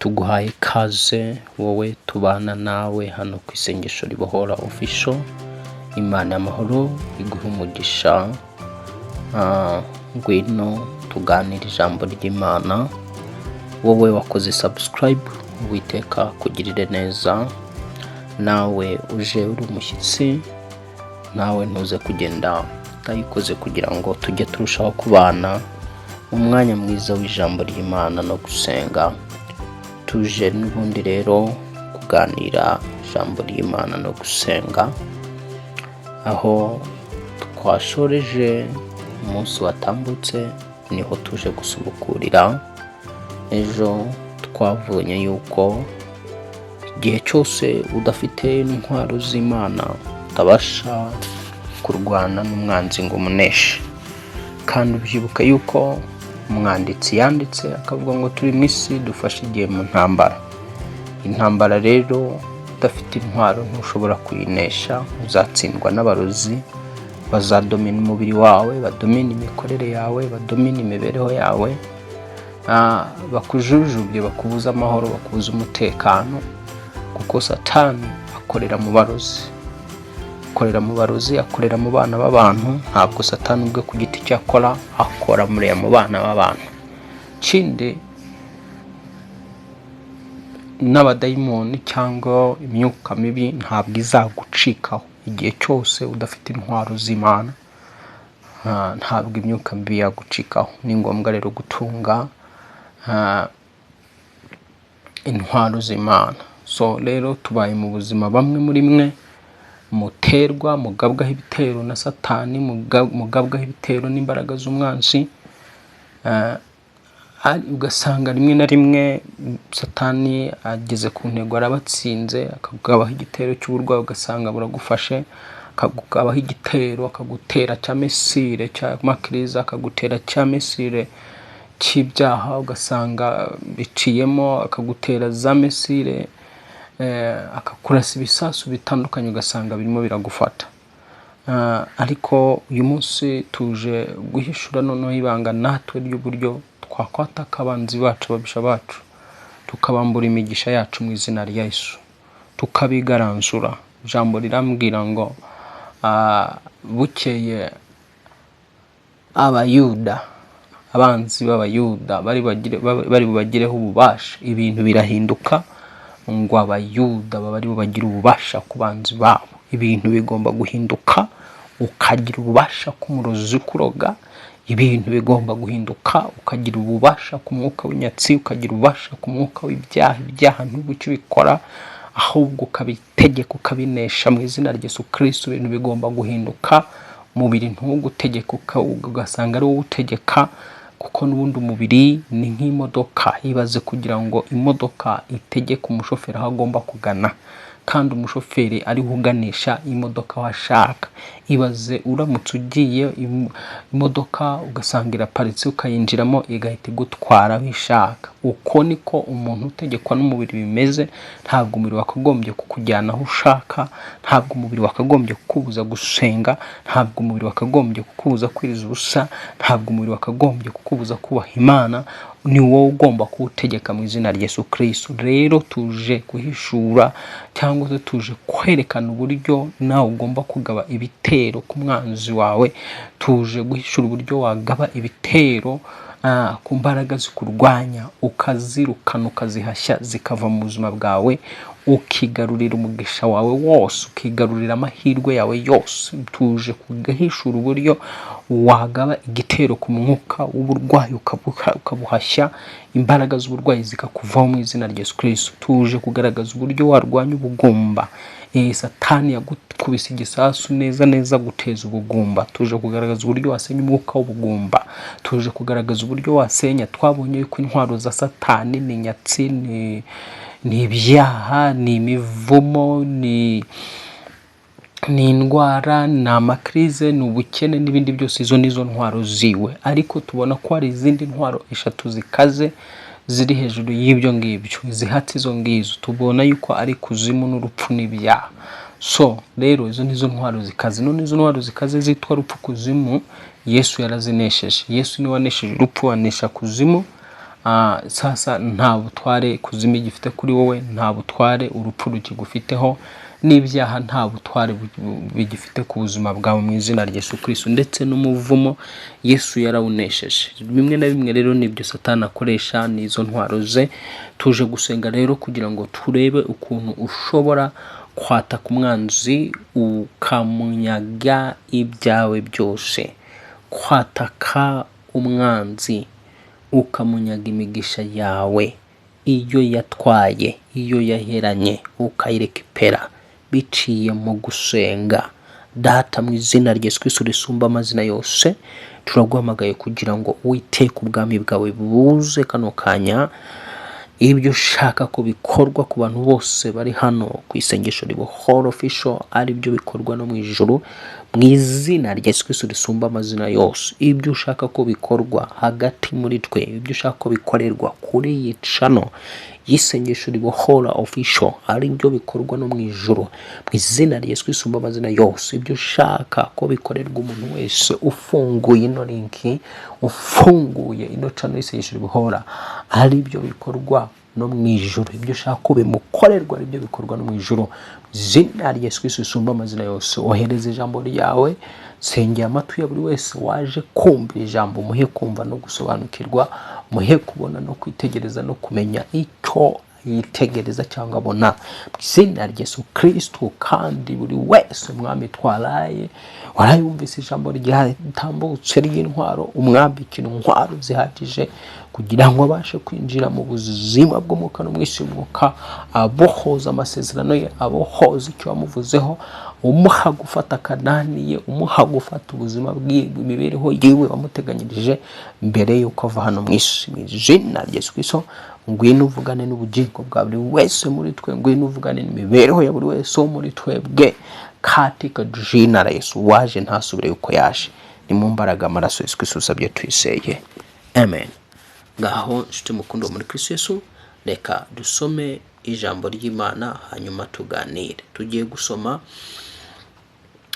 Tuguhaye ikaze wowe tubana nawe hano ku Isengesho Ribohora Official. Imana y'amahoro iguhe umugisha. Ngwino tuganire ijambo ry'Imana. Wowe wakoze subscribe, Uwiteka kugirire neza. Nawe uje uri umushyitsi, nawe ntuze kugenda utayikoze kugira ngo tujye turushaho kubana mu mwanya mwiza w'ijambo ry'Imana no gusenga. Tuje n'ubundi rero kuganira ijambo ry'Imana no gusenga, aho twashoreje umunsi watambutse niho tuje gusubukurira. Ejo twavunye yuko igihe cyose udafite intwaro z'Imana utabasha kurwana n'umwanzi ngo umuneshe. Kandi ubyibuka yuko umwanditsi yanditse akavuga ngo turi mu isi dufashe igihe mu ntambara. Intambara rero udafite intwaro ntushobora kuyinesha, uzatsindwa n'abarozi, bazadomina umubiri wawe, badomina imikorere yawe, badomina imibereho yawe, bakujujubye, bakubuze amahoro, bakubuze umutekano, kuko Satani akorera mu barozi, akorera mu barozi, akorera mu bana b'abantu. Ntabwo Satani ubwe ku giti cye akora, akora mu bana b'abantu. Ikindi, n'abadayimoni cyangwa imyuka mibi ntabwo izagucikaho igihe cyose udafite intwaro z'Imana. Ntabwo imyuka mibi yagucikaho. Ni ngombwa rero gutunga intwaro z'Imana. So rero tubaye mu buzima bamwe muri mwe muterwa, mugabwaho ibitero na Satani, mugabwaho ibitero n'imbaraga z'umwanzi, ugasanga rimwe na rimwe Satani ageze ku ntego, arabatsinze, akakugabaho igitero cy'uburwayi, ugasanga buragufashe, akakugabaho igitero, akagutera cya missile cya ma crise, akagutera cya missile cy'ibyaha, ugasanga biciyemo, akagutera za missile, akakurasa ibisasu bitandukanye, ugasanga birimo biragufata. Ariko uyu munsi tuje guhishura noneho ibanga natwe ry'uburyo twakwataka abanzi bacu, ababisha bacu, tukabambura imigisha yacu mu izina rya Yesu, tukabigaranzura. Ijambo rirambwira ngo bukeye Abayuda, abanzi b'Abayuda bari bubagireho ububasha, ibintu birahinduka ngo Abayuda baba aribo bagira ububasha ku banzi babo. Ibintu bigomba guhinduka ukagira ububasha ku murozi ukuroga. Ibintu bigomba guhinduka ukagira ububasha ku mwuka w'inyatsi, ukagira ububasha ku mwuka w'ibyaha. Ibyaha ntubuce ubikora, ahubwo ukabitegeka, ukabinesha mu izina rya Yesu Kristo. Ibintu bigomba guhinduka, umubiri ntugutegeke, ugasanga ari wowe utegeka, kuko n'ubundi umubiri ni nk'imodoka. Ibaze kugira ngo imodoka itegeke umushoferi aho agomba kugana, kandi umushoferi ariwe uganisha imodoka aho ashaka. Ibaze uramutse ugiye imodoka ugasanga iraparitse, ukayinjiramo igahita igutwara aho ishaka. Uko niko umuntu utegekwa n'umubiri bimeze. Ntabwo umubiri wakagombye kukujyana aho ushaka, ntabwo umubiri wakagombye kukubuza gusenga, ntabwo umubiri wakagombye kukubuza kwiriza ubusa, ntabwo umubiri wakagombye kukubuza kubaha Imana. Ni wowe ugomba kuwutegeka mu izina rya Yesu Kristo. Rero tuje guhishura cyangwa se tuje kwerekana uburyo nawe ugomba kugaba ibitero ku mwanzi wawe. Tuje guhishura uburyo wagaba ibitero ku mbaraga zikurwanya, ukazirukana, ukazihashya zikava mu buzima bwawe, ukigarurira umugisha wawe wose, ukigarurira amahirwe yawe yose. Tuje kugahishura uburyo wagaba igitero ku mwuka w'uburwayi, ukabuhashya, imbaraga z'uburwayi zikakuvaho mu izina rya Yesu Kristo. Tuje kugaragaza uburyo warwanya ubugumba. Satani yagukubise igisasu neza neza guteza ubugumba. Tuje kugaragaza uburyo wasenya umwuka w'ubugumba. Tuje kugaragaza uburyo wasenya. Twabonye yuko intwaro za Satani ni nyatsi, ni ibyaha, ni imivumo, ni indwara, ni ama crise, ni ubukene n'ibindi byose. Izo nizo ntwaro ziwe, ariko tubona ko hari izindi ntwaro eshatu zikaze ziri hejuru y'ibyo ngibyo, zihatse izo ngizo. Tubona yuko ari kuzimu n'urupfu n'ibyaha. So rero izo nizo ntwaro zikaze. None izo ntwaro zikaze zitwa rupfu, kuzimu, Yesu yarazinesheje. Yesu niwe wanesheje urupfu, anesha kuzimu. Sasa nta butware kuzimu gifite kuri wowe, nta butware urupfu rukigufiteho, n'ibyaha nta butware bigifite ku buzima bwawe mu izina rya Yesu Kristo, ndetse n'umuvumo Yesu yarawunesheje. Bimwe na bimwe rero nibyo Satani akoresha, n'izo ntwaro ze. Tuje gusenga rero kugira ngo turebe ukuntu ushobora kwataka umwanzi ukamunyaga ibyawe byose. Kwataka umwanzi ukamunyaga imigisha yawe, iyo yatwaye, iyo yaheranye, ukayireka ipera, biciye mu gusenga. Data, mu izina rya Yesu Kristo risumba amazina yose, turaguhamagaye kugira ngo Uwiteka ubwami bwawe buze kano kanya. Ibyo ushaka ko bikorwa ku bantu bose bari hano ku Isengesho Ribohora Official ari byo bikorwa no mu ijuru, mu izina rya Yesu Kristo risumba amazina yose. Ibyo ushaka ko bikorwa hagati muri twe, ibyo ushaka ko bikorerwa kuri iyi channel y'Isengesho Ribohora Official ari byo bikorwa no mu ijuru, mu izina rya Yesu Kristo risumba amazina yose. Ibyo ushaka ko bikorerwa umuntu wese ufunguye ino link, ufunguye ino channel y'Isengesho Ribohora, ari byo bikorwa no mu ijuru. Ibyo ushaka ko bimukorerwa ari byo bikorwa no mu ijuru, mu izina rya Yesu Kristo risumba amazina yose. Ohereza ijambo ryawe, sengera amatwi ya buri wese waje kumva ijambo, muhe kumva no gusobanukirwa, muhe kubona no kwitegereza no kumenya icyo yitegereza cyangwa abona, mu izina rya Yesu Kristo. Kandi buri wese, Mwami, twaraye warayumvise ijambo ryatambutse ry'intwaro, umwambike intwaro zihagije kugira ngo abashe kwinjira mu buzima bw'umwuka no mu isi y'umwuka, abohoza amasezerano ye, abohoza icyo wamuvuzeho, umuha gufata Kanani ye, umuha gufata ubuzima bwe, imibereho yiwe wamuteganyirije mbere y'uko ava hano mu isi, mu izina rya Yesu Kristo. Ngwino uvugane n'ubugingo bwa buri wese muri twe, ngwino uvugane n'imibereho ya buri wese wo muri twebwe, katika jina la Yesu. Waje ntasubire yuko yaje. Ni mu mbaraga amaraso Yesu Kristo usabye tuyiseye, amen. Ngaho nshuti mukundwa muri Kristo Yesu, reka dusome ijambo ry'Imana hanyuma tuganire. Tugiye gusoma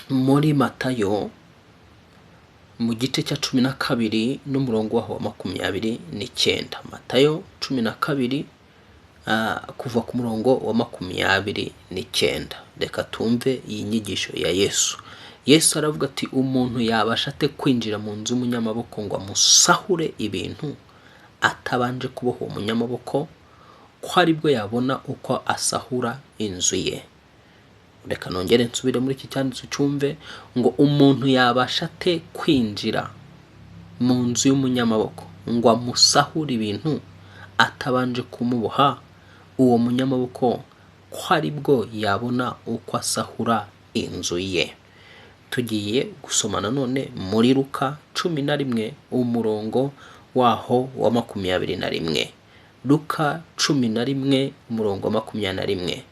muri Matayo mu gice cya 12 n'umurongo waho wa 29. Matayo 12, kuva ku murongo wa 29. Reka tumve iyi nyigisho ya Yesu. Yesu aravuga ati: "Umuntu yabasha ate kwinjira mu nzu y'umunyamaboko ngo amusahure ibintu atabanje kuboha uwo munyamaboko, ko aribwo yabona uko asahura inzu ye?" Reka nongere nsubire muri iki cyanditse cyumve ngo: "Umuntu yabasha ate kwinjira mu nzu y'umunyamaboko ngo amusahure ibintu atabanje kumuboha uwo munyamaboko, ko aribwo yabona uko asahura inzu ye?" Tugiye gusoma nanone muri Luka 11 umurongo waho wa 21. Luka 11 umurongo wa 21,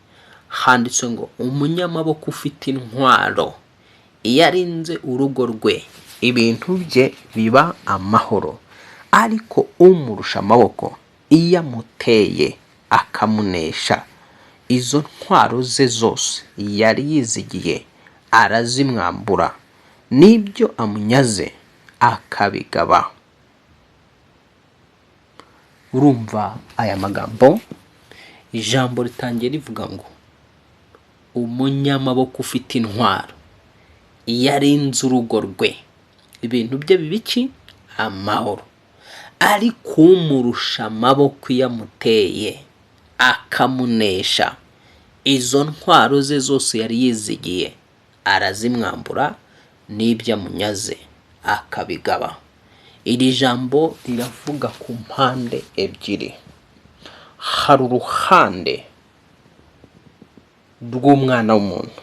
handitse ngo: "Umunyamaboko ufite intwaro iyo arinze urugo rwe, ibintu bye biba amahoro, ariko umurusha amaboko iyo amuteye akamunesha, izo ntwaro ze zose yari yizigiye arazimwambura, n'ibyo amunyaze akabigaba." Urumva aya magambo, ijambo ritangiye rivuga ngo: "Umunyamaboko ufite intwaro iyo arinze urugo rwe, ibintu bye biba iki? Amahoro. Ariko umurusha amaboko iyo amuteye akamunesha, izo ntwaro ze zose yari yizigiye arazimwambura, n'ibyo amunyaze akabigaba." Iri jambo riravuga ku mpande ebyiri. Hari uruhande rw'umwana w'umuntu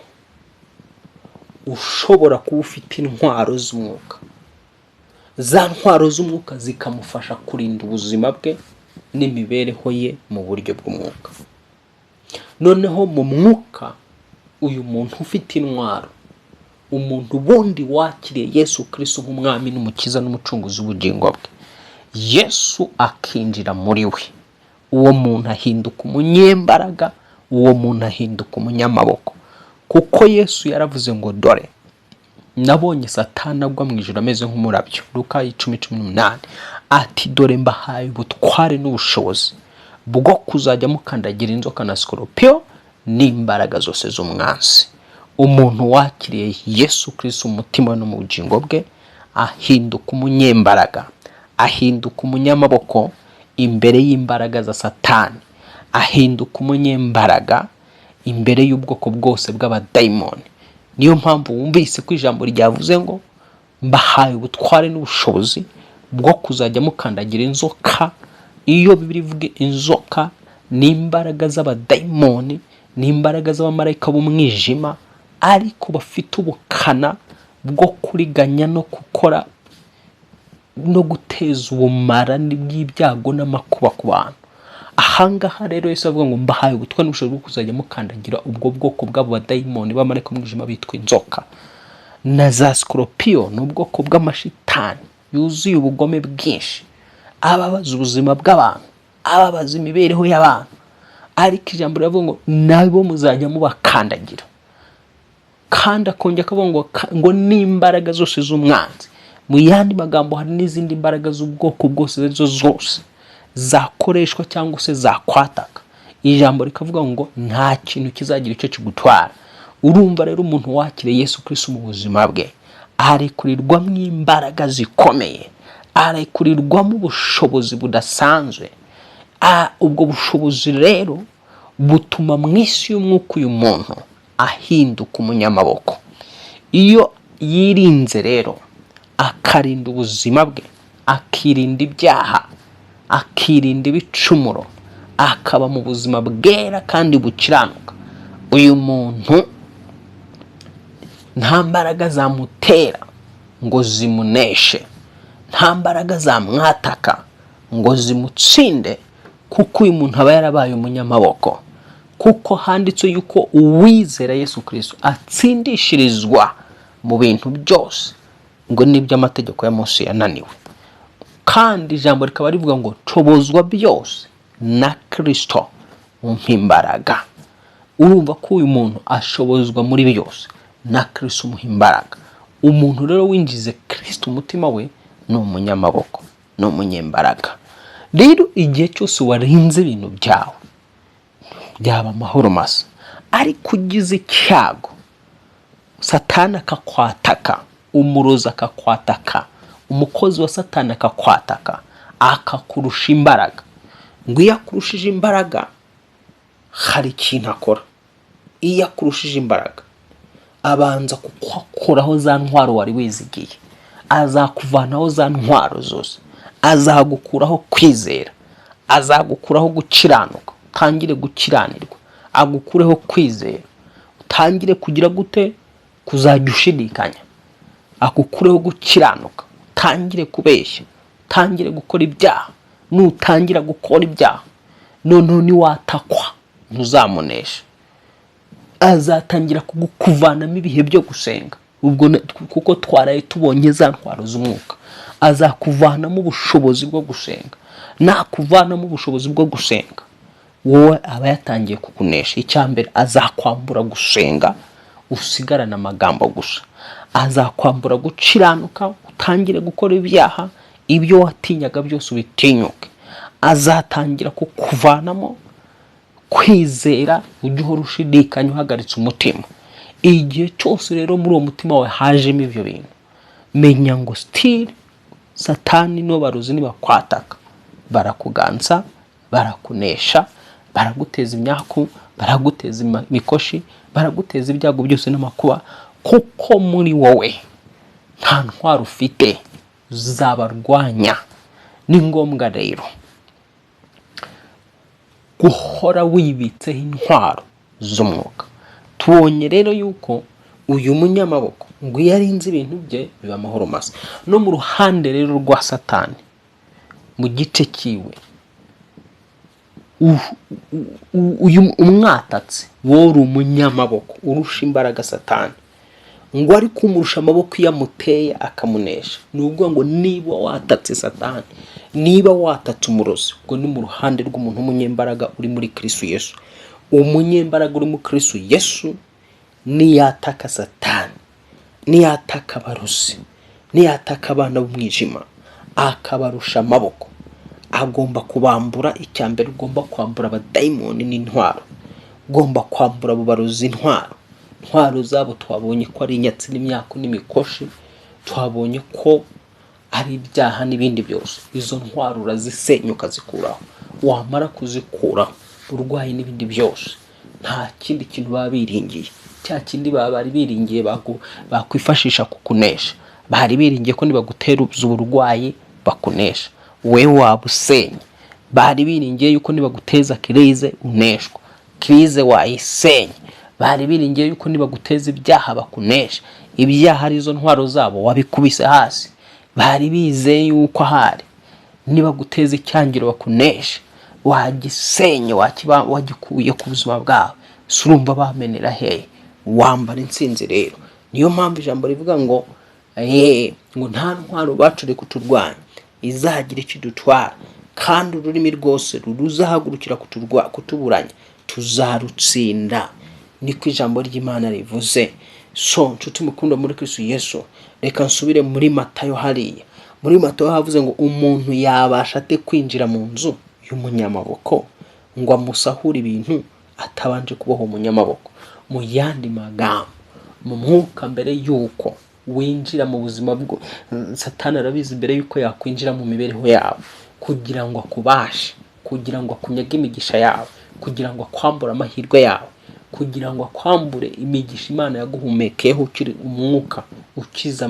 ushobora kuba ufite intwaro z'umwuka, za ntwaro z'umwuka zikamufasha kurinda ubuzima bwe n'imibereho ye mu buryo bw'umwuka. Noneho mu mwuka, uyu muntu ufite intwaro, umuntu wundi wakiriye Yesu Kristo nk'umwami n'umukiza n'umucunguzi w'ubugingo bwe, Yesu akinjira muri we, uwo muntu ahinduka umunyembaraga, uwo muntu ahinduka umunyamaboko, kuko Yesu yaravuze ngo: "Dore nabonye Satani agwa mu ijuru ameze nk'umurabyo," Luka 10:18. Ati: "Dore mbahaye ubutware n'ubushobozi bwo kuzajya mukandagira inzoka na sikoropiyo n'imbaraga zose z'umwanzi." Umuntu wakiriye Yesu Kirisitu umutima no mu bugingo bwe ahinduka umunyembaraga, ahinduka umunyamaboko imbere y'imbaraga za Satani, ahinduka umunyembaraga imbere y'ubwoko bwose bw'abadayimoni. Niyo mpamvu wumvise ko ijambo ryavuze ngo: "Mbahaye ubutware n'ubushobozi bwo kuzajya mukandagira inzoka." Iyo Bibiliya ivuga inzoka, ni imbaraga z'abadayimoni, ni imbaraga z'abamarayika b'umwijima, ariko bafite ubukana bwo kuriganya no gukora no guteza ubumara bw'ibyago n'amakuba ku bantu. Ahangaha rero Yesu avuga ngo: "Mbahaye ubutware n'ubushobozi bwo kuzajya mukandagira ubwo bwoko bw'abo badayimoni b'abamarayika b'umwijima bitwa inzoka na za sikoropiyo." Ni ubwoko bw'amashitani yuzuye ubugome bwinshi, ababaza ubuzima bw'abantu, ababaza imibereho y'abantu. Ariko ijambo riravuga ngo nabo muzajya mubakandagira. Kandi akongera akavuga ngo n'imbaraga zose z'umwanzi. Mu yandi magambo, hari n'izindi mbaraga z'ubwoko bwose, izo arizo zose zakoreshwa cyangwa se zakwataka. Ijambo rikavuga ngo nta kintu kizagira icyo kigutwara. Urumva rero, umuntu wakiriye Yesu Kirisitu mu buzima bwe arekurirwamo imbaraga zikomeye, arekurirwamo ubushobozi budasanzwe. Ubwo bushobozi rero butuma mu isi y'umwuka uyu muntu ahinduka umunyamaboko. Iyo yirinze rero, akarinda ubuzima bwe, akirinda ibyaha, akirinda ibicumuro, akaba mu buzima bwera kandi bukiranuka, uyu muntu nta mbaraga zamutera ngo zimuneshe, nta mbaraga zamwataka ngo zimutsinde, kuko uyu muntu aba yarabaye umunyamaboko, kuko handitse yuko uwizera Yesu Kirisito atsindishirizwa mu bintu byose, ngo n'ibyo amategeko ya Mose yananiwe. Kandi ijambo rikaba rivuga ngo: "Nshobozwa byose na Kirisito umpa imbaraga." Urumva ko uyu muntu ashobozwa muri byose na Kirisito umuha imbaraga. Umuntu rero winjize Kirisito umutima we ni umunyamaboko, ni umunyembaraga. Rero igihe cyose warinze ibintu byawe byaba amahoro masa. Ariko ugize icyago, Satani akakwataka, umurozi akakwataka, umukozi wa Satani akakwataka, akakurusha imbaraga, ngo iyo akurushije imbaraga hari ikintu akora. Iyo akurushije imbaraga abanza kukuraho za ntwaro wari wizigiye, azakuvanaho za ntwaro zose, azagukuraho kwizera, azagukuraho gukiranuka, utangire gukiranirwa, agukureho kwizera, utangire kugira gute? Kuzajya ushidikanya. Agukureho gukiranuka, utangire kubeshya, utangire gukora ibyaha. Nutangira gukora ibyaha, noneho niwatakwa ntuzamunesha. Azatangira kukuvanamo ibihe byo gusenga ubwo kuko twaraye tubonye za ntwaro z'umwuka. Azakuvanamo ubushobozi bwo gusenga. Nakuvanamo ubushobozi bwo gusenga, wowe aba yatangiye kukunesha. Icya mbere, azakwambura gusenga, usigarane amagambo gusa. Azakwambura gukiranuka, utangire gukora ibyaha, ibyo watinyaga byose ubitinyuke. Azatangira kukuvanamo kwizera, ujye uhora ushidikanya, uhagaritse umutima. Igihe cyose rero muri uwo mutima wawe hajemo ibyo bintu, menya ngo still Satani n'abarozi nibakwataka barakuganza, barakunesha, baraguteza imyaku, baraguteza imikoshi, baraguteza ibyago byose n'amakuba, kuko muri wowe nta ntwaro ufite zabarwanya. Ni ngombwa rero guhora wibitseho intwaro z'umwuka. Tubonye rero yuko uyu munyamaboko ngo iyo arinze ibintu bye biba amahoro masa. No mu ruhande rero rwa Satani, mu gice kiwe, uyu umwatatse, wowe uri umunyamaboko urusha imbaraga Satani, ngo ariko umurusha amaboko iyo amuteye akamunesha. Ni ukuvuga ngo niba watatse Satani, niba watatse umurozi, ubwo ni mu ruhande rw'umuntu w'umunyembaraga uri muri Kirisitu Yesu. Umunyembaraga uri muri Kirisitu Yesu niyataka Satani, niyataka abarozi, niyataka abana b'umwijima, Akabarusha amaboko, agomba kubambura. Icya mbere ugomba kwambura abadayimoni n'intwaro, ugomba kwambura abo barozi intwaro. Intwaro zabo twabonye ko ari inyatsi n'imyako n'imikoshi, twabonye ko ari ibyaha n'ibindi byose. Izo ntwaro urazisenya, ukazikuraho. Wamara kuzikuraho, uburwayi n'ibindi byose, nta kindi kintu baba biringiye. Cya kindi baba bari biringiye bakwifashisha kukunesha, bari biringiye ko nibagutera uburwayi bakunesha, wowe waba usenye. Bari biringiye yuko nibaguteza crise uneshwa, crise wayisenye. Bari biringiye yuko nibaguteza ibyaha bakunesha, ibyaha arizo ntwaro zabo, wabikubise hasi. Bari bizeye yuko ahari nibaguteza icyangiro bakunesha, wagisenye, wakiba wagikuye ku buzima bwawe. Si urumva bamenera hehe? Wambara intsinzi rero. Niyo mpamvu ijambo rivuga ngo ngo nta ntwaro bacuriye kuturwanya izagira icyo idutwara, kandi ururimi rwose ruzahagurukira kutuburanya tuzarutsinda. Niko ijambo ry'Imana rivuze. So nshuti mukunda muri Kristo Yesu, reka nsubire muri Matayo. Hariya muri Matayo havuze ngo: "Umuntu yabasha ate kwinjira mu nzu y'umunyamaboko ngo amusahure ibintu atabanje kuboha umunyamaboko?" Mu yandi magambo, mu mwuka, mbere y'uko winjira mu buzima bwo, Satani arabizi, mbere y'uko yakwinjira mu mibereho yawe kugira ngo akubashe, kugira ngo akunyage imigisha yawe, kugira ngo akwambure amahirwe yawe, kugira ngo akwambure imigisha Imana yaguhumekeyeho ukiri umwuka ukiza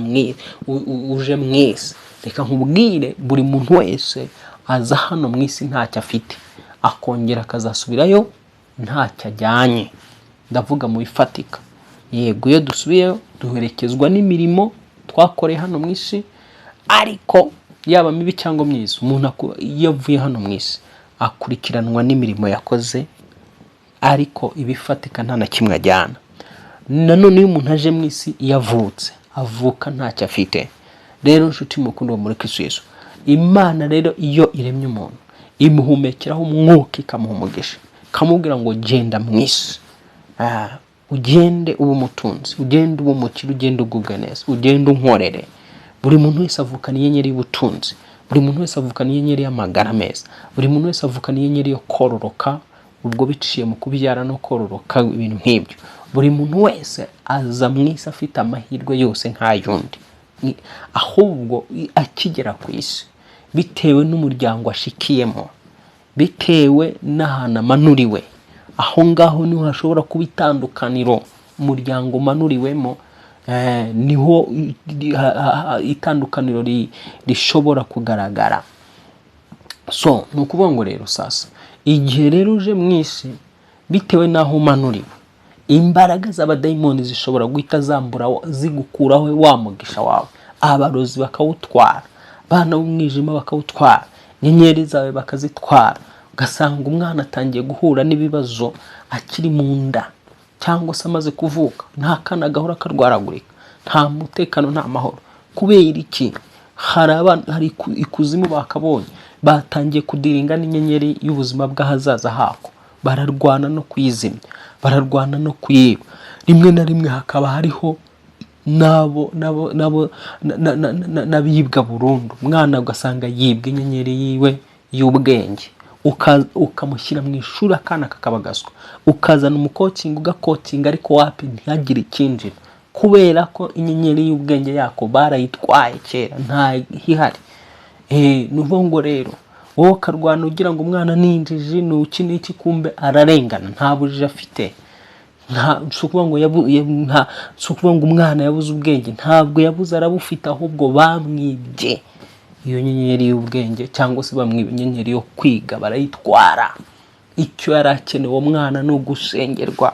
uje mu isi. Reka nkubwire, buri muntu wese aza hano mu isi ntacyo afite, akongera akazasubirayo ntacyo ajyanye. Ndavuga mu bifatika. Yego, iyo dusubiyeyo duherekezwa n'imirimo twakoreye hano mu isi, ariko yaba mibi cyangwa myiza, umuntu iyo avuye hano mu isi akurikiranwa n'imirimo yakoze, ariko ibifatika nta na kimwe ajyana. Nanone iyo umuntu aje mu isi, iyo avutse, avuka ntacyo afite. Rero nshuti mukundwa muri Kristo Yesu, Imana rero iyo iremye umuntu imuhumekeraho umwuka, ikamuha umugisha, ikamubwira ngo: "Genda mu isi, ugende ube umutunzi, ugende ube umukire, ugende ugubwe neza, ugende unkorere." Buri muntu wese avukana inyenyeri y'ubutunzi, buri muntu wese avukana inyenyeri y'amagara meza, buri muntu wese avukana inyenyeri yo kororoka, ubwo biciye mu kubyara no kororoka, ibintu nk'ibyo. Buri muntu wese aza mu isi afite amahirwe yose nk'ay'undi. Ahubwo akigera ku isi, bitewe n'umuryango ashikiyemo, bitewe n'ahantu amanuriwe, aho ngaho niho hashobora kuba itandukaniro. Umuryango umanuriwemo, niho itandukaniro rishobora kugaragara. So ni ukuvuga ngo rero sasa, igihe rero uje mu isi, bitewe n'aho umanuriwe, imbaraga z'abadayimoni zishobora guhita zambura, zigukuraho wa mugisha wawe, abarozi bakawutwara, abana b'umwijima bakawutwara, inyenyeri zawe bakazitwara, ugasanga umwana atangiye guhura n'ibibazo akiri mu nda cyangwa se amaze kuvuka. Nta kana gahora karwaragurika, nta mutekano, nta mahoro. Kubera iki? Hari abana, hari ikuzimu bakabonye, batangiye kudiringa n'inyenyeri y'ubuzima bw'ahazaza hako, bararwana no kuyizimya, bararwana no kuyiba. Rimwe na rimwe hakaba hariho n'abo n'abibwa burundu. Umwana ugasanga yibwa inyenyeri yiwe y'ubwenge, ukamushyira mu ishuri akana kakabagaswa, ukazana umucoaching ugacoachinga, ariko wapi, ntihagire icyinjira, kubera ko inyenyeri y'ubwenge yako barayitwaye kera, ntihari. Ni ukuvuga ngo rero wowe ukarwana ugira ngo umwana ni injiji, ni iki n'iki, kumbe ararengana, nta bujiji afite. Nta si ukuvuga ngo si ukuvuga ngo umwana yabuze ubwenge, ntabwo yabuze, arabufite, ahubwo bamwibye iyo nyenyeri y'ubwenge, cyangwa se bamwiba inyenyeri yo kwiga, barayitwara. Icyo yari akeneye uwo mwana ni ugusengerwa,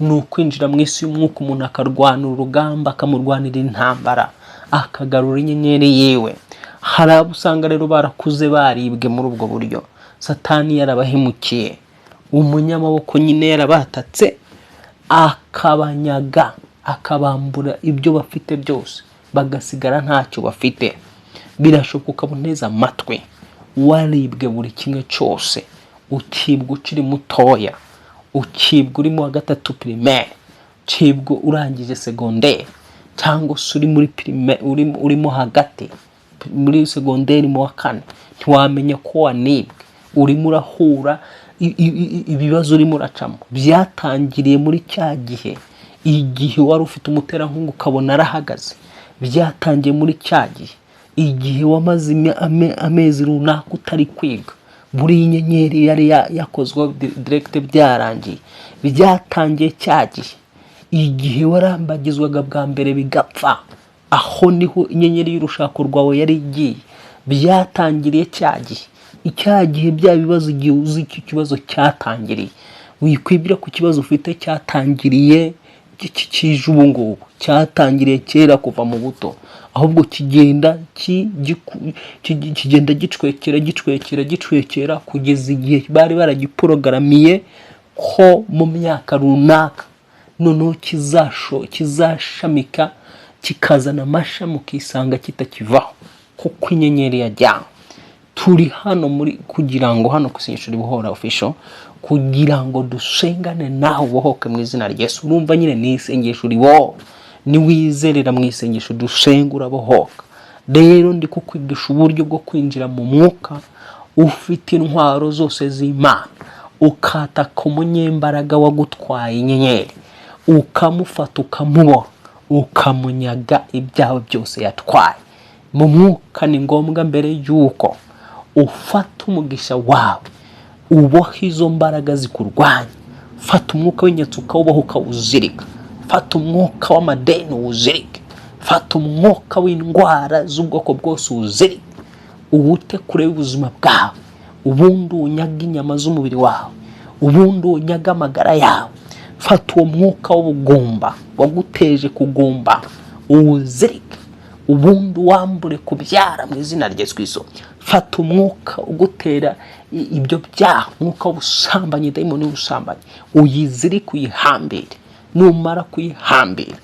ni ukwinjira mu isi y'umwuka, umuntu akarwana urugamba, akamurwanira intambara, akagarura inyenyeri yiwe. Hari abo usanga rero barakuze baribwe muri ubwo buryo, Satani yarabahemukiye, umunyamaboko nyine yarabatatse, akabanyaga, akabambura ibyo bafite byose, bagasigara ntacyo bafite. Birashoboka ukaba unteze amatwi waribwe buri kimwe cyose, ukibwa ukiri mutoya, ukibwa uri mu wa gatatu primaire, ukibwa urangije secondaire, cyangwa se uri muri primaire, urimo hagati primaire, secondaire, ukibwa. muri segonderi mu wa kane, ntiwamenya ko wanibwe. Urimo urahura ibibazo urimo uracamo byatangiriye muri cya gihe, igihe wari ufite umuterankunga ukabona arahagaze. Byatangiye muri cya gihe, igihe wamaze amezi runaka utari kwiga, buri nyenyeri yari yakozweho direct, byarangiye. Byatangiye cya gihe, igihe warambagizwaga bwa mbere bigapfa, aho niho inyenyeri y'urushako rwawe yari igiye. Byatangiriye cya gihe, icya gihe bya bibazo, igihe uzi icyo kibazo cyatangiriye. Wikwibwira ku kibazo ufite cyatangiriye kije ubu ngubu, cyatangiriye kera kuva mu buto, ahubwo kigenda kigenda gicwekera, gicwekera, gicwekera, kugeza igihe bari baragiporogaramuye ko mu myaka runaka noneho kizashamika, kikazana amashami, ukisanga kitakivaho kuko inyenyeri yajyanywe. Turi hano muri kugira ngo hano ku Isengesho Ribohora Official, kugira ngo dusengane nawe ubohoke mu izina rya Yesu. Urumva nyine ni isengesho ribohora, niwizerera mu isengesho dusenga urabohoka. Rero ndi kukwigisha uburyo bwo kwinjira mu mwuka ufite intwaro zose z'Imana, ukataka umunyembaraga wagutwaye inyenyeri, ukamufata, ukamuboha, ukamunyaga ibyawe byose yatwaye. Mu mwuka ni ngombwa mbere y'uko ufata umugisha wawe uboha izo mbaraga zikurwanya. Fata umwuka w'inyatsi ukawuboha, ukawuzirika. Fata umwuka w'amadeni uwuzirike. Fata umwuka w'indwara z'ubwoko bwose uwuzirike, uwute kure y'ubuzima bwawe. Ubundi unyaga inyama z'umubiri wawe, ubundi unyaga amagara yawe. Fata uwo mwuka w'ubugumba waguteje kugumba uwuzirike, ubundi wambure kubyara mu izina rya Yesu Kristo. Fata umwuka ugutera ibyo byaha, umwuka w'ubusambanyi, dayimoni y'ubusambanyi, uyizirike, uyihambire. Numara kuyihambira,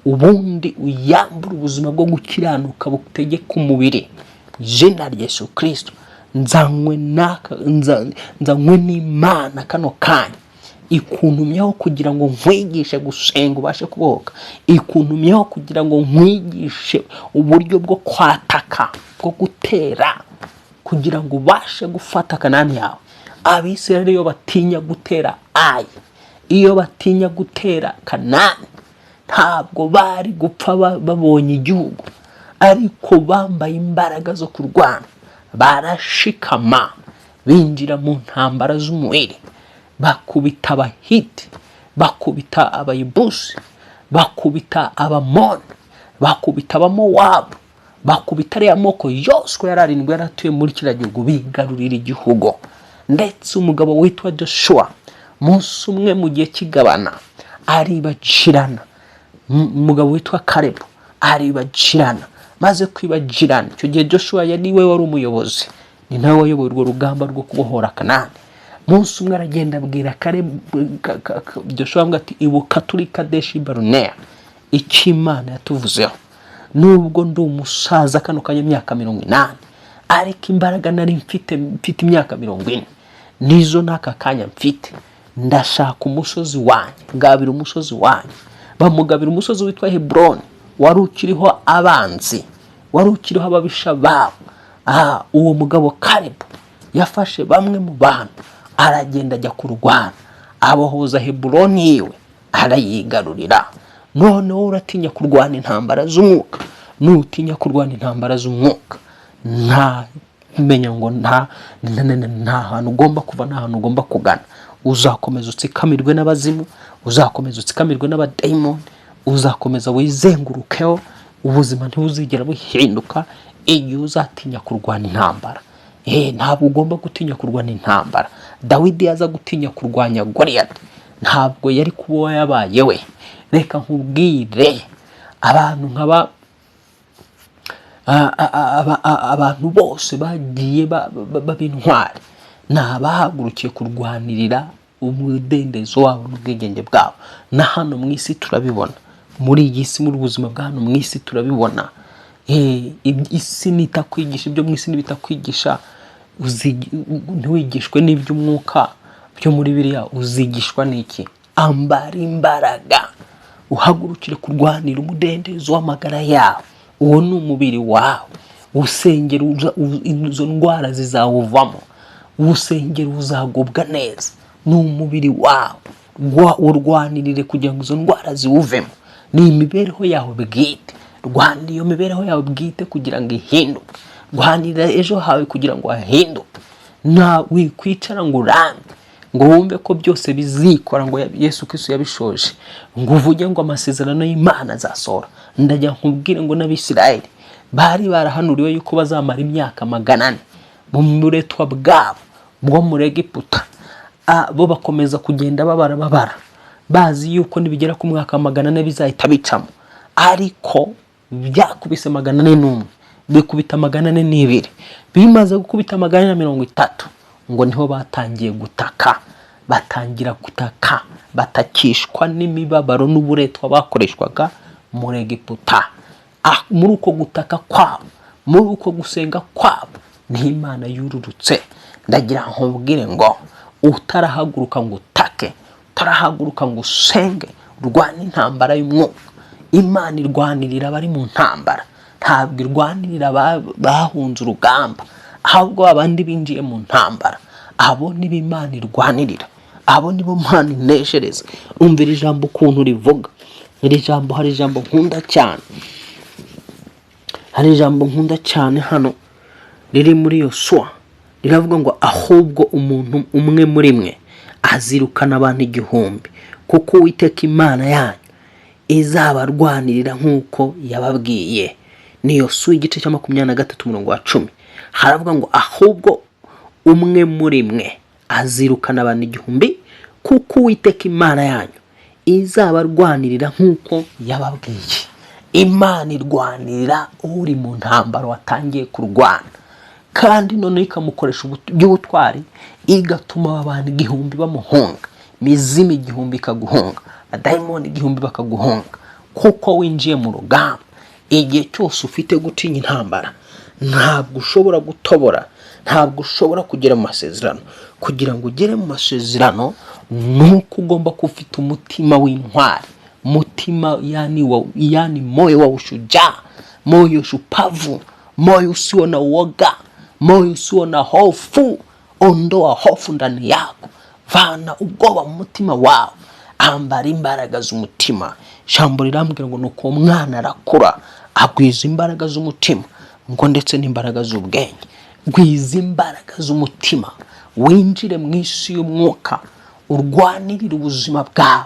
ubundi uyambure ubuzima bwo gukiranuka butegeka umubiri. Izina rya Yesu Kristo, nzanywe n'Imana kano kanya ikuntumyeho kugira ngo nkwigishe gusenga ubashe kubohoka, ikuntumyeho kugira ngo nkwigishe uburyo bwo kwataka, bwo gutera, kugira ngo ubashe gufata Kanani yawe. Abisirayeli iyo batinya gutera Ayi, iyo batinya gutera Kanani, ntabwo bari gupfa babonye igihugu, ariko bambaye imbaraga zo kurwana, barashikama, binjira mu ntambara z'umubiri, bakubita Abahiti, bakubita Abayebusi, bakubita Abamoni, bakubita Abamowabu, bakubita ariya moko yose uko yari arindwi yari atuye muri kiriya gihugu, bigarurira igihugu. Ndetse umugabo witwa Joshua, munsi umwe mu gihe cy'igabana aribagirana. Umugabo witwa Karebu aribagirana. Maze kwibagirana, icyo gihe Joshua yari we wari umuyobozi, ni nawe wayoboye urwo rugamba rwo kubohora Kanani. Munsi umwe aragenda abwira Karebu, Joshua aramubwira ati: "Ibuka turi Kadeshi Baruneya icyo Imana yatuvuzeho. Nubwo ndi umusaza kano kanya, imyaka 80, ariko imbaraga nari mfite mfite imyaka 40 nizo n'aka kanya mfite. Ndashaka umusozi wanjye, ngabira umusozi wanjye." Bamugabira umusozi witwa Heburoni, wari ukiriho abanzi, wari ukiriho ababisha babo. Aha uwo mugabo Karebu yafashe bamwe mu bantu, aragenda ajya kurwana, abohoza Heburoni yiwe, arayigarurira. Noneho uratinya kurwana intambara z'umwuka. Nutinya kurwana intambara z'umwuka, nta menya ngo nta hantu ugomba kuva, nta hantu ugomba kugana. Uzakomeza utsikamirwe n'abazimu, uzakomeza utsikamirwe n'abadayimoni, uzakomeza wizengurukeho, ubuzima ntibuzigera buhinduka igihe uzatinya kurwana intambara. Ntabwo ugomba gutinya kurwana intambara. Dawidi yaza gutinya kurwanya Goliyati, ntabwo yari kuba yabaye we. Reka nkubwire, abantu nkaba abantu bose bagiye baba intwari ni abahagurukiye kurwanirira umudendezo wabo n'ubwigenge bwabo. Na hano mu isi turabibona, muri iyi si, muri ubuzima bwa hano mu isi turabibona. Isi nitakwigisha ibyo mu isi, nibitakwigisha, ntiwigishwe n'iby'umwuka byo muri biriya, uzigishwa n'iki? Ambara imbaraga, uhagurukire kurwanira umudendezo w'amagara yawe. Uwo ni umubiri wawe. Usengera izo ndwara zizawuvamo. Usengera uzagubwa neza. Ni umubiri wawe, urwanirire kugira ngo izo ndwara ziwuvemo. Ni imibereho yawe bwite, rwanira iyo mibereho yawe bwite kugira ngo ihinduke. Rwanira ejo hawe kugira ngo hahinduke. Nta wikwicara ngo urambe, ngo wumve ko byose bizikora, ngo Yesu Kristo yabishoje, ngo uvuge ngo amasezerano y'Imana azasohora. Ndajya nkubwire ngo n'Abisirayeli bari barahanuriwe yuko bazamara imyaka 400 mu buretwa bwabo bwo muri Egiputa. Bo bakomeza kugenda babara babara, bazi yuko nibigera ku mwaka wa 400 bizahita bicamo. Ariko byakubise 401, bikubita 402, bimaze gukubita 430, ngo niho batangiye gutaka. Batangira gutaka, batakishwa n'imibabaro n'uburetwa bakoreshwaga muri Egiputa. Muri uko gutaka kwabo, muri uko gusenga kwabo, niho Imana yururutse. Ndagira nkubwire ngo utarahaguruka ngo utake, utarahaguruka ngo usenge, urwane intambara y'umwuka. Imana irwanirira abari mu ntambara, ntabwo irwanirira bahunze urugamba, ahubwo abandi binjiye mu ntambara, abo nibo Imana irwanirira, abo nibo Imana ineshereza. Umvira ijambo ukuntu rivuga. Iri jambo, hari ijambo nkunda cyane, hari ijambo nkunda cyane hano riri muri Yosuwa, riravuga ngo ahubwo umuntu umwe muri mwe azirukana abantu 1000, kuko Uwiteka Imana yanyu izabarwanirira nk'uko yababwiye. Ni Yosuwa igice cya 23 umurongo wa 10. Haravuga ngo ahubwo umwe muri mwe azirukana abantu 1000, kuko Uwiteka Imana yanyu izabarwanirira nk'uko yababwiye. Imana irwanirira uri mu ntambaro, watangiye kurwana, kandi noneho ikamukoresha iby'ubutwari, igatuma abantu 1000 bamuhunga, imizimu 1000 ikaguhunga, abadayimoni 1000 bakaguhunga, kuko winjiye mu rugamba. Igihe cyose ufite gutinya intambara, ntabwo ushobora gutobora, ntabwo ushobora kugera mu masezerano. Kugira ngo ugere mu masezerano ni uko ugomba kuba ufite umutima w'intwari, mutima yani, wa, yani moyo wa ushujaa, moyo shupavu, moyo usio na uoga, moyo usio na hofu. Ondoa hofu ndani yako, vana ubwoba mu mutima wawe, ambara imbaraga z'umutima. Ijambo rirambwira ngo nuko uwo mwana arakura, agwiza imbaraga z'umutima, ngo ndetse n'imbaraga z'ubwenge. Gwiza imbaraga z'umutima, winjire mu isi y'umwuka, urwanirire ubuzima bwawe.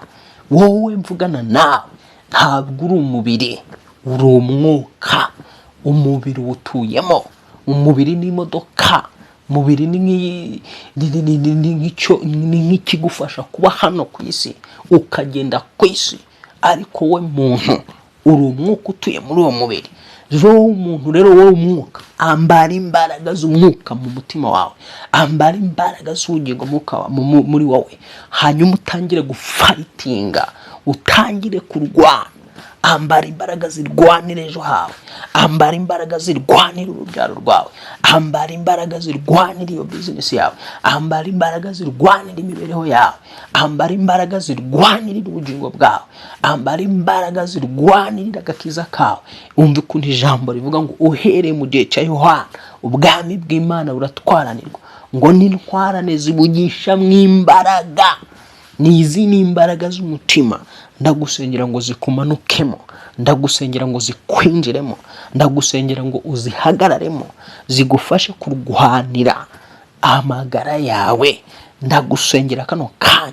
Wowe mvugana nawe, ntabwo uri umubiri, uri umwuka. Umubiri uwutuyemo. Umubiri ni imodoka, umubiri ni ni nk'ikigufasha kuba hano ku isi, ukagenda ku isi, ariko we muntu uri umwuka utuye muri uwo mubiri. Wowe umuntu rero, wowe umwuka, ambara imbaraga z'umwuka mu mutima wawe, ambara imbaraga z'ubugingo muri wowe, hanyuma utangire gufightinga, utangire kurwana. Ambara imbaraga zirwanira ejo hawe, ambara imbaraga zirwanira urubyaro rwawe, ambara imbaraga zirwanira iyo bizinesi yawe, ambara imbaraga zirwanira imibereho yawe, ambara imbaraga zirwanirira ubugingo bwawe, ambara imbaraga zirwanirira agakiza kawe. Umva ukuntu ijambo rivuga ngo uhereye mu gihe cya Yohana ubwami bw'Imana buratwaranirwa, ngo n'intwarane zibugisha mu imbaraga. Ni izi ni imbaraga z'umutima. Ndagusengera ngo zikumanukemo, ndagusengera ngo zikwinjiremo, ndagusengera ngo uzihagararemo, zigufashe kurwanira amagara yawe. Ndagusengera kano kanya,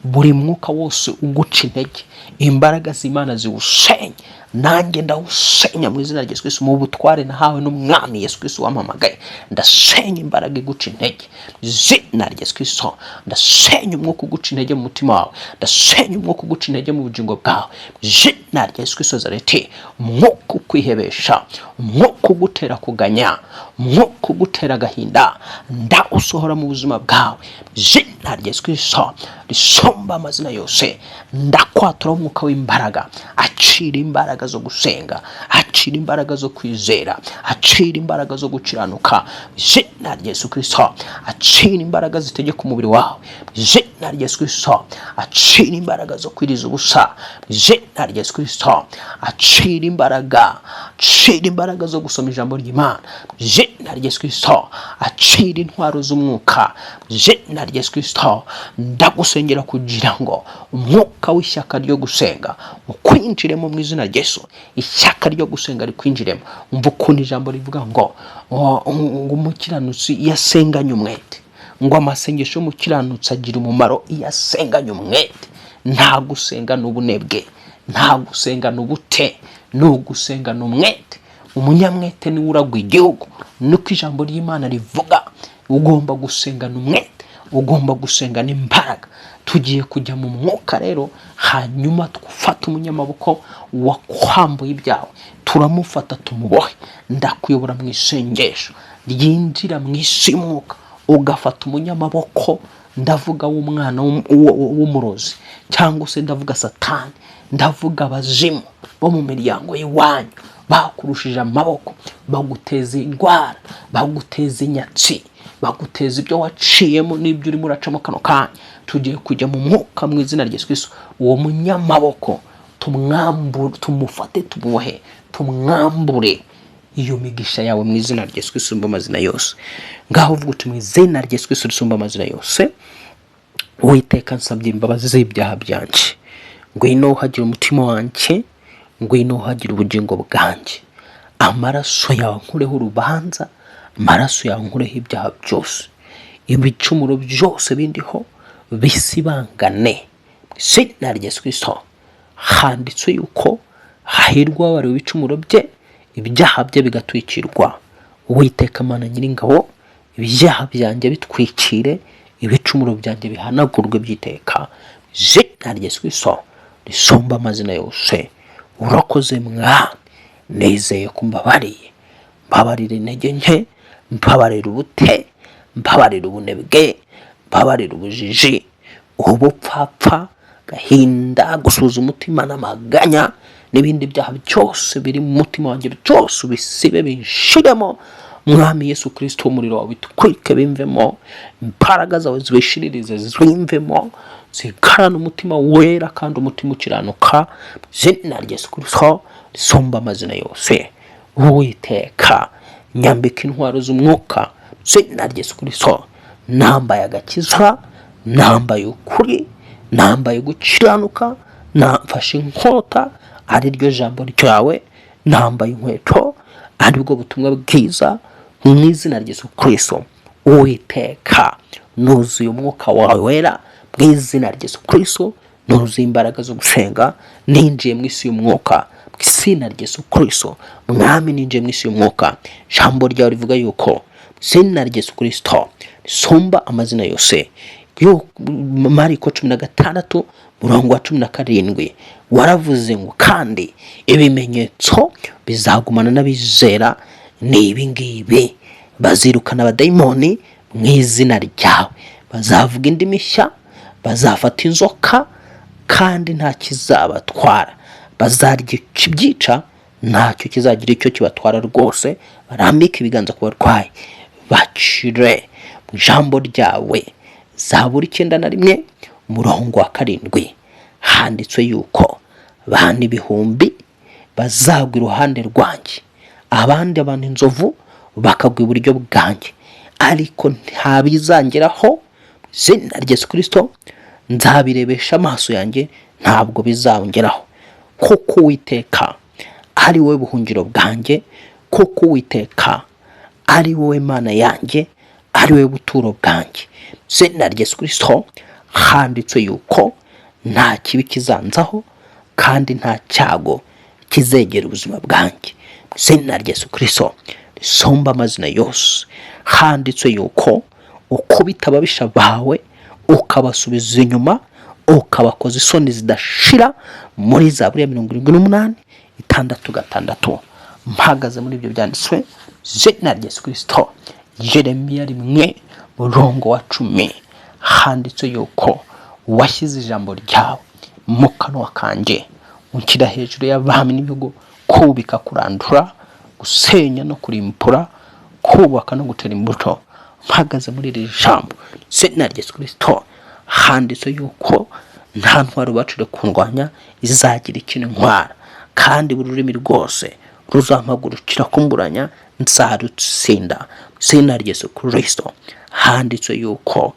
buri mwuka wose uguca intege, imbaraga z'Imana ziwusenye. Nanjye ndawusenya mu izina rya Yesu Kristo, mu butware nahawe n'Umwami Yesu Kristo wampamagaye. Ndasenya imbaraga iguca intege mu izina rya Yesu Kristo. Ndasenya umwuka uguca intege mu mutima wawe, ndasenya umwuka uguca intege mu bugingo bwawe mu izina rya Yesu Kristo Nazareti. Umwuka ukwihebesha, umwuka ugutera kuganya, umwuka ugutera agahinda, ndawusohora mu buzima bwawe mu izina rya Yesu Kristo risumba amazina yose. Ndakwatura umwuka w'imbaraga, acira imbaraga zo gusenga, acira imbaraga zo kwiyiriza, acira imbaraga zo Acira imbaraga zo kwizera, acira imbaraga zo gukiranuka mu izina rya Yesu Kirisito. Acira imbaraga zitegeka umubiri wawe mu izina rya Yesu Kirisito. Acira imbaraga zo kwiriza ubusa mu izina rya Yesu Kirisito. Acira imbaraga, acira imbaraga zo gusoma ijambo ry'Imana mu izina rya Yesu Kirisito. Acira intwaro z'umwuka mu izina rya Yesu Kirisito. Ndagusengera kugira ngo umwuka w'ishyaka ryo gusenga ukwinjiremo mu izina rya Yesu. Ishyaka ryo gusenga rikwinjiremo. Umva ukuntu ijambo rivuga ngo umukiranutsi iyo asenganye umwete, ngo amasengesho y'umukiranutsi agira umumaro iyo asenganye umwete. Nta gusenga n'ubunebwe, nta gusenga n'ubute, ni ugusenga n'umwete. Umunyamwete niwe uragwa igihugu, niko ijambo ry'Imana rivuga. Ugomba gusengana umwete, ugomba gusengana imbaraga. Tugiye kujya mu mwuka rero, hanyuma twufate umunyamaboko wakwambuye ibyawe, turamufata tumubohe. Ndakuyobora mu isengesho ryinjira mu isi y'umwuka, ugafata umunyamaboko, ndavuga w'umwana w'umurozi, cyangwa se ndavuga Satani, ndavuga abazimu bo mu miryango y'iwanyu bakurushije amaboko, baguteza indwara, baguteza inyatsi, baguteza ibyo waciyemo n'ibyo urimo uracamo kano kanya. Tugiye kujya mu mwuka mu izina rya Yesu Kristo. Uwo munyamaboko tumwambure, tumufate tumubohe, tumwambure iyo migisha yawe mu izina rya Yesu Kristo risumba amazina yose. Ngaho uvuga uti: "Mu izina rya Yesu Kristo risumba amazina yose, Uwiteka, nsabye imbabazi z'ibyaha byanjye. Ngwino uhagire umutima wanjye, ngwino uhagire ubugingo bwanjye. Amaraso yawe nkureho urubanza, amaraso yawe nkureho ibyaha byose, ibicumuro byose bindiho bisibangane mu izina rya Yesu Kristo." Handitswe yuko hahirwa uwabariwe ibicumuro bye, ibyaha bye bigatwikirwa. Uwiteka Mana Nyiringabo, ibyaha byanjye bitwikire, ibicumuro byanjye bihanagurwe by'iteka, izina rya Yesu Kristo risumba amazina yose. Urakoze Mwami, nizeye ko umbabariye. Mbabarira intege nke, mbabarira ubute, mbabarira ubunebwe, mbabarira ubujiji, ubupfapfa, agahinda, gusuhuza umutima n'amaganya n'ibindi byaha byose biri mu mutima wanjye, byose ubisibe binshiremo. Mwami Yesu Kirisito, umuriro wawe bitwike bimvemo, imbaraga zawe zibishiririze zimvemo, zigarane umutima wera kandi umutima ukiranuka, mu izina rya Yesu Kirisito risumba amazina yose. Uwiteka, nyambika intwaro z'umwuka mu izina rya Yesu Kirisito. Nambaye agakiza, nambaye ukuri, nambaye gukiranuka, namfashe inkota ari ryo jambo ryawe, nambaye inkweto aribwo butumwa bwiza mu izina rya Yesu Kirisito. Uwiteka, nuzuye umwuka wawe wera mu izina rya Yesu Kirisito, nuzuye imbaraga zo gusenga, ninjiye mu isi y'umwuka mu izina rya Yesu Kirisito. Mwami, ninjiye mu isi y'umwuka. Ijambo ryawe rivuga yuko mu izina rya Yesu Kirisito risumba amazina yose, yo Mariko 16 murongo wa 17, waravuze ngo: "Kandi ibimenyetso bizagumana n'abizera ni ibi ngibi: bazirukana abadayimoni mu izina ryawe, bazavuga indimi nshya, bazafata inzoka kandi nta kizabatwara, bazarya ibyica ntacyo kizagira icyo kibatwara rwose, barambike ibiganza ku barwayi bakire." Mu ijambo ryawe Zaburi 91 umurongo wa 7 handitswe yuko abantu ibihumbi bazagwa iruhande rwanjye, abandi abantu inzovu bakagwa iburyo bwanjye, ariko ntabizangeraho. Izina rya Yesu Kirisito, nzabirebesha amaso yanjye, ntabwo bizangeraho, kuko Uwiteka ari wowe buhungiro bwanjye, kuko Uwiteka ari wowe Mana yanjye, ari wowe buturo bwanjye. Izina rya Yesu Kirisito, handitswe yuko nta kibi kizanzaho kandi nta cyago kizegera ubuzima bwanjye. Mu izina rya Yesu Kirisito risumba amazina yose, handitswe yuko ukubita ababisha bawe ukabasubiza inyuma, ukabakoza isoni zidashira, muri Zaburi ya 78 6 6. Mpagaze muri ibyo byanditswe, izina rya Yesu Kirisito, Yeremiya 1 murongo wa 10 handitswe yuko washyize ijambo ryawe mu kanwa kanjye, unshyira hejuru y'abami n'ibihugu. Kubika, kurandura, gusenya no kurimbura, kubaka no gutera imbuto. Mpagaze muri iri jambo, izina rya Yesu Kirisito, handitse yuko nta ntwaro bacire kundwanya izagira ikintu intwara, kandi buri rurimi rwose ruzampagurukira kumburanya nzarutsinda. Izina rya Yesu Kirisito, handitse yuko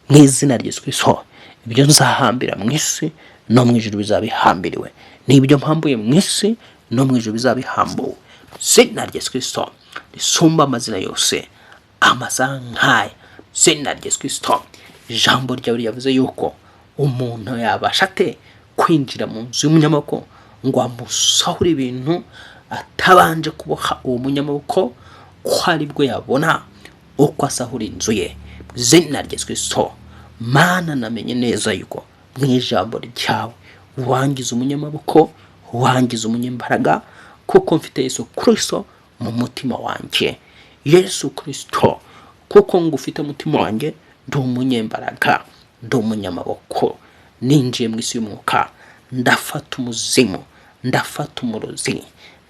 mu izina rya Yesu Kirisito ibyo nzahambira mu isi no mu ijuru bizabihambiriwe, n'ibyo mpambuye mu isi no mu ijuru bizabihambuwe. Izina rya Yesu Kirisito risumba amazina yose, amasaha nk'aya, izina rya Yesu Kirisito, ijambo ryawe ryavuze yuko umuntu yabasha ate kwinjira mu nzu y'umunyamaboko ngo amusahure ibintu atabanje kuboha uwo munyamaboko, ko aribwo yabona uko asahura inzu ye. Izina rya Yesu Kirisito, Mana, namenye neza yuko mu ijambo ryawe wangiza umunyamaboko, wangiza umunyembaraga, kuko mfite Yesu Kirisito mu mutima wanjye. Yesu Kirisito, kuko ngufite umutima wanjye, ndi umunyembaraga, ndi umunyamaboko. Ninjiye mu isi y'umwuka, ndafata umuzimu, ndafata umurozi,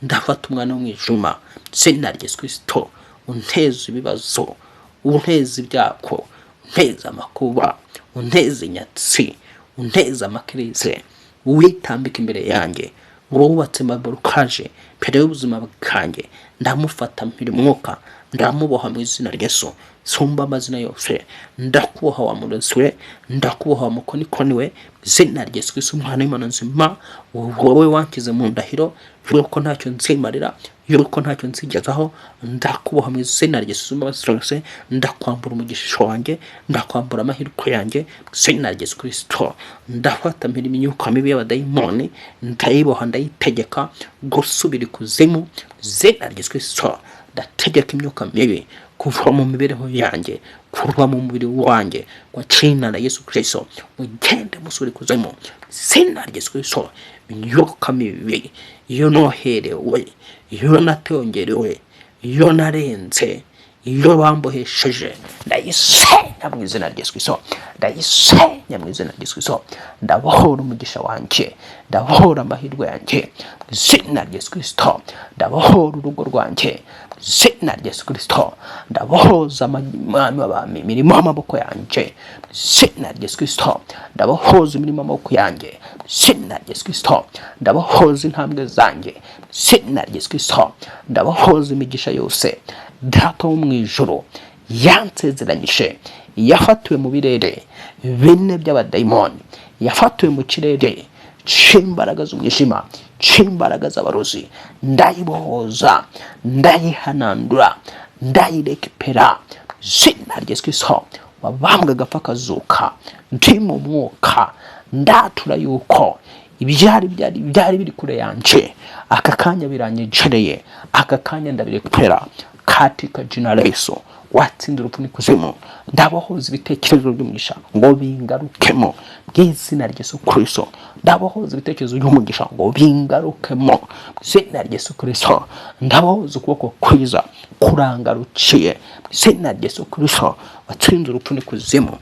ndafata umwana w'umwijima, izina rya Yesu Kirisito, unteza ibibazo, unteza ibyago, unteza amakuba, unteza inyatsi, unteza amakirize, witambika imbere yanjye, wubatse maburukaje mbere y'ubuzima bwanjye, ndamufata mpira umwuka, ndamuboha mu izina rya Yesu sumba amazina yose. Ndakuboha wa murozi we, ndakuboha wa mukonikoni we, izina rya Yesu Kristo umwana w'Imana nzima, wowe wanshyize mu ndahiro yuko ntacyo nzimarira, yuko ntacyo nzigezaho, ndakuboha mu izina rya Yesu sumba amazina yose. Ndakwambura umugisha wanjye, ndakwambura amahirwe yanjye mu izina rya Yesu Kristo. Ndafata mpira imyuka mibi y'abadayimoni, ndayiboha, ndayitegeka gusubira ikuzimu mu izina rya Yesu Kristo. Ndategeka imyuka mibi kuva mu mibereho yanjye, kuva mu mubiri wanjye, kwa jina la Yesu Kristo, mugende musubire ikuzimu mu izina rya Yesu Kristo. Imyuka mibi iyo noherewe, iyo natongerewe, iyo narenze, iyo bambohesheje, ndayisenya mu izina rya Yesu Kristo, ndayisenya mu izina rya Yesu Kristo. Ndabohora umugisha wanjye, ndabohora amahirwe yanjye mu izina rya Yesu Kristo. Ndabohora urugo rwanjye mu izina rya Yesu Kristo. Ndabohoza mwami w'abami imirimo y'amaboko yanjye mu izina rya Yesu Kristo. Ndabohoza imirimo y'amaboko yanjye mu izina rya Yesu Kristo. Ndabohoza intambwe zanjye mu izina rya Yesu Kristo. Ndabohoza imigisha yose Data wo mu ijuru yansezeranyije, yafatiwe mu birere bine by'abadayimoni, yafatiwe mu kirere c'imbaraga z'umwijima, c'imbaraga z'abarozi. Ndayibohoza, ndayihanandura, ndayirekipera izina rya Yesu Kristo wabambwe agapfa akazuka. Ndi mu mwuka, ndatura yuko ibyari byari biri kure yanje aka kanya biranyegereye, aka kanya ndabirekera katika jina la Yesu watsinze urupfu n'ikuzimu. Ndabohoza ibitekerezo by'umugisha ngo bingarukemo mu izina rya Yesu Kristo. Ndabohoza ibitekerezo by'umugisha ngo bingarukemo mu izina rya Yesu Kristo. Ndabohoza ukuboko kwiza kurangarukiye mu izina rya Yesu Kristo watsinze urupfu n'ikuzimu.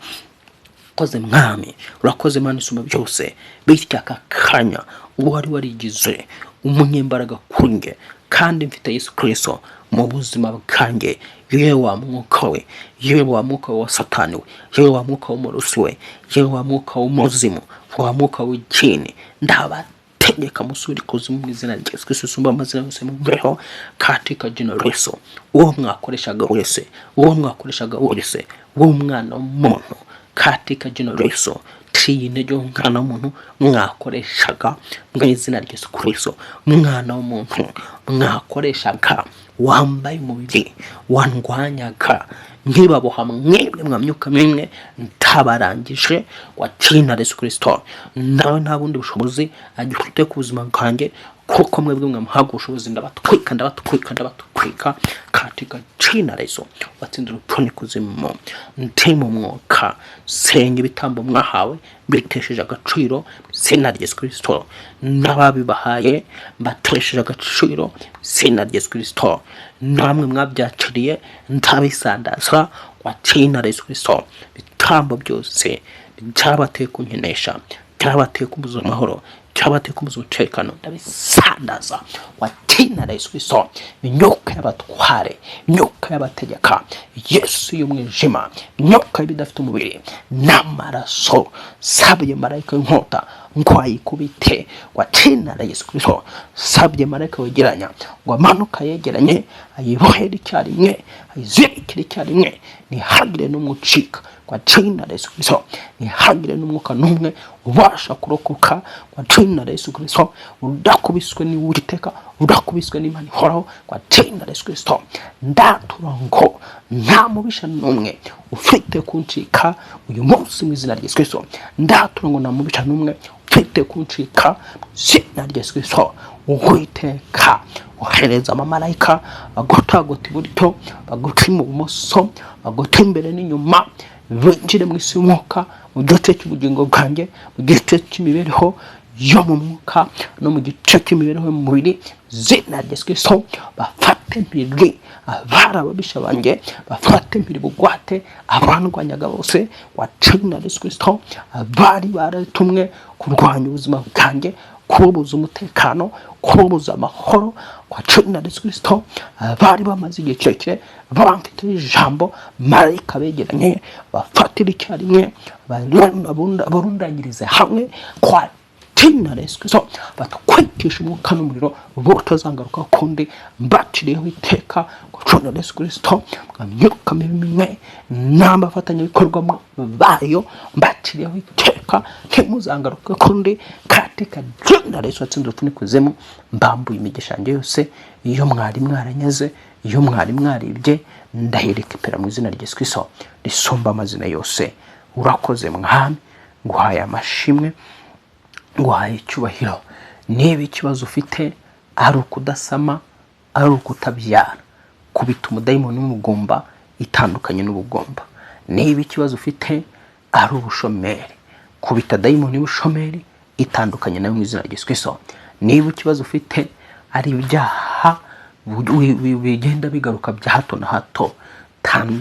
Urakoze Mwami, urakoze Mana isumba byose. Bityo aka kanya uwo wari warigize umunyembaraga kuri nge kandi mfite Yesu Kristo mu buzima bwanjye, yewe wa mwuka we, yewe wa mwuka wa Satani we, yewe wa mwuka w'umurusi we, yewe wa mwuka w'umuzimu, wa mwuka w'ikini, ndabategeka musubire ikuzimu mu izina rya Yesu Kristo usumba amazina yose, muveho katika jina la Yesu. Uwo mwakoreshaga wese, uwo mwakoreshaga wese, uwo mwana w'umuntu, katika jina la Yesu, ciye intege umwana w'umuntu mwakoreshaga mu izina rya Yesu Kristo. Umwana w'umuntu mwakoreshaga wambaye umubiri wandwanyaga, nkibaboha mwebwe mwamyuka mwimwe, ntabarangije wa jina la Yesu Kristo. Nawe nta bundi bushobozi agifite ku buzima bwanjye, kuko mwebwe mwamuhaga ubushobozi. Ndabatwika, ndabatwika, ndabatwika katika jina la Yesu watsinze urupfu n'ikuzimu. Ndi mu mwuka, senga ibitambo mwahawe mbitesheje agaciro izina rya Yesu Kristo, n'ababibahaye mbatesheje agaciro izina rya Yesu Kristo, namwe mwabyakiriye ndabisandaza wa jina la Yesu Kristo. Ibitambo byose byabateye kunkenesha, byabateye kumbuza amahoro, Ibyabateye kumuza umutekano ndabisandaza kwa jina la Yesu Kristo. Imyuka y'abatware, imyuka y'abategeka, Yesu y'umwijima, imyuka y'ibidafite umubiri n'amaraso, sabye marayika w'inkota ngo ayikubite kwa jina la Yesu Kristo. Sabye marayika wegeranya ngo amanuka yegeranye, ayibohere icyarimwe, ayizirikire icyarimwe, ntihagire n'umwe ucika kwa jina la Yesu Kristo. Ntihagire n'umwuka n'umwe ubasha kurokoka kwa jina la Yesu Kristo, udakubiswe n'Uwiteka, udakubiswe n'Imana ihoraho kwa jina la Yesu Kristo. Ndatura ngo nta mubisha n'umwe ufite kuncika uyu munsi mu izina rya Yesu Kristo. Ndatura ngo nta mubisha n'umwe ufite kuncika mu izina rya Yesu Kristo. Uwiteka ohereza abamarayika bagotagota iburyo, baguca ibumoso, baguca imbere n'inyuma, binjire mu isi y'umwuka, mu gice cy'ubugingo bwanjye, mu gice cy'imibereho yo mu mwuka no mu gice cy'imibereho yo mu mubiri, zina rya Yesu Kristo. Bafate mpiri abari ababisha banjye, bafate mpiri bugwate abandwanyaga bose kwa jina la Yesu Kristo. Abari baratumwe kurwanya ubuzima bwanjye, kububuza umutekano, kububuza amahoro kwa jina la Yesu Kristo, abari bamaze igihe kirekire bamfiteho ijambo, marayika begeranye bafatira icyarimwe, barundanyirize hamwe kwa jina la Yesu Kristo, batwikisha umwuka n'umuriro butazangaruka kundi. Mbaciriyeho iteka kwa jina la Yesu Kristo, myuka mibi mimwe n'abafatanyabikorwa bayo, mbaciriyeho iteka, ntimuzangaruke kundi katika jina la Yesu watsinze urupfu n'ikuzimu. Mbambuye imigisha yanjye yose iyo mwari mwaranyaze, iyo mwari mwaribye, ndahirika mu izina rya Yesu Kristo risumba amazina yose. Urakoze Mwami, nguhaye amashimwe, nguhaye icyubahiro. Niba ikibazo ufite ari ukudasama, ari ukutabyara, kubita umudayimoni w'umugumba, itandukanye n'ubugumba. Niba ikibazo ufite ari ubushomeri, kubita dayimoni y'ubushomeri, itandukanye nayo mu izina rya Yesu Kristo. Niba ikibazo ufite ari ibyaha bigenda bigaruka bya hato na hato,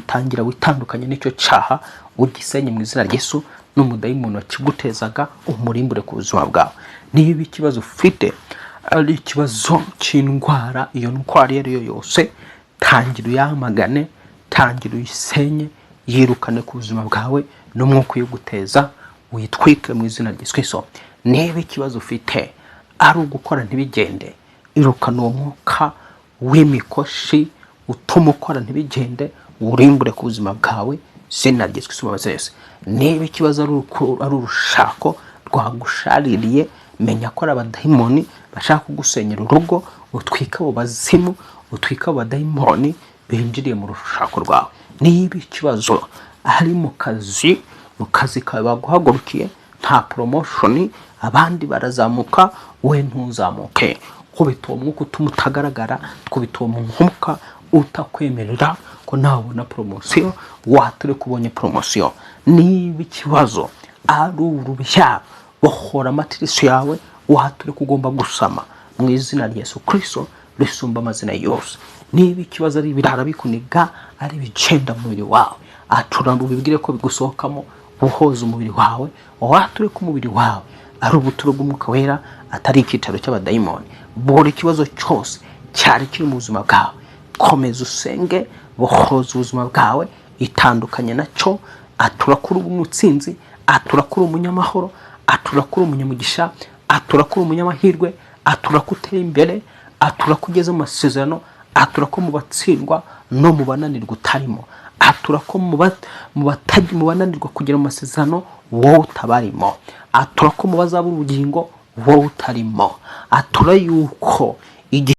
tangira witandukanye n'icyo cyaha, ugisenye mu izina rya Yesu, n'umudayimoni wakigutezaga umurimbure ku buzima bwawe. Niba ikibazo ufite ari ikibazo cy'indwara, iyo ndwara iyo ari yo yose, tangira uyamagane, tangira uyisenye, yirukane ku buzima bwawe, n'umwuka uyiguteza witwike mu izina rya Yesu Kristo. Niba ikibazo ufite ari ugukora ntibigende, irukana uwo mwuka w'imikoshi utuma ukora ntibigende, urimbure ku buzima bwawe, izina rya Yesu Kristo amazina yose. Niba ikibazo ari urushako rwagushaririye, menya ko ari abadayimoni bashaka kugusenyera urugo, utwike abo bazimu, utwike abo badayimoni binjiriye mu rushako rwawe. Niba ikibazo ari mu kazi, mu kazi kawe baguhagurukiye, nta promotion, abandi barazamuka we ntuzamuke, kubita uwo mwuka utuma utagaragara, kubita uwo mwuka utakwemerera ko nabona promotion, wature ko ubonye promotion. Niba ikibazo ari urubyaro, bohora amatirisi yawe, wature ko ugomba gusama mu izina rya Yesu Kristo risumba amazina yose. Niba ikibazo ari ibirara bikuniga, ari ibigenda mu mubiri wawe, atura ubibwire ko bigusohokamo, uhoza umubiri wawe, wature ko umubiri wawe ari ubuturo bw'Umwuka Wera, atari icyicaro cy'abadayimoni. Buri kibazo cyose cyari kiri mu buzima bwawe, komeza usenge, bohoza ubuzima bwawe, itandukanye nacyo. Atura kuri umutsinzi, atura kuri umunyamahoro, atura kuri umunyamugisha, atura kuri umunyamahirwe, atura ko utera imbere, atura ko ugeze mu masezerano, atura ko mu batsindwa no mu bananirwa utarimo, atura ko mu bananirwa kugera mu masezerano wowe utabarimo, atura ko mu bazabura ubugingo wowe utarimo, atura yuko igihe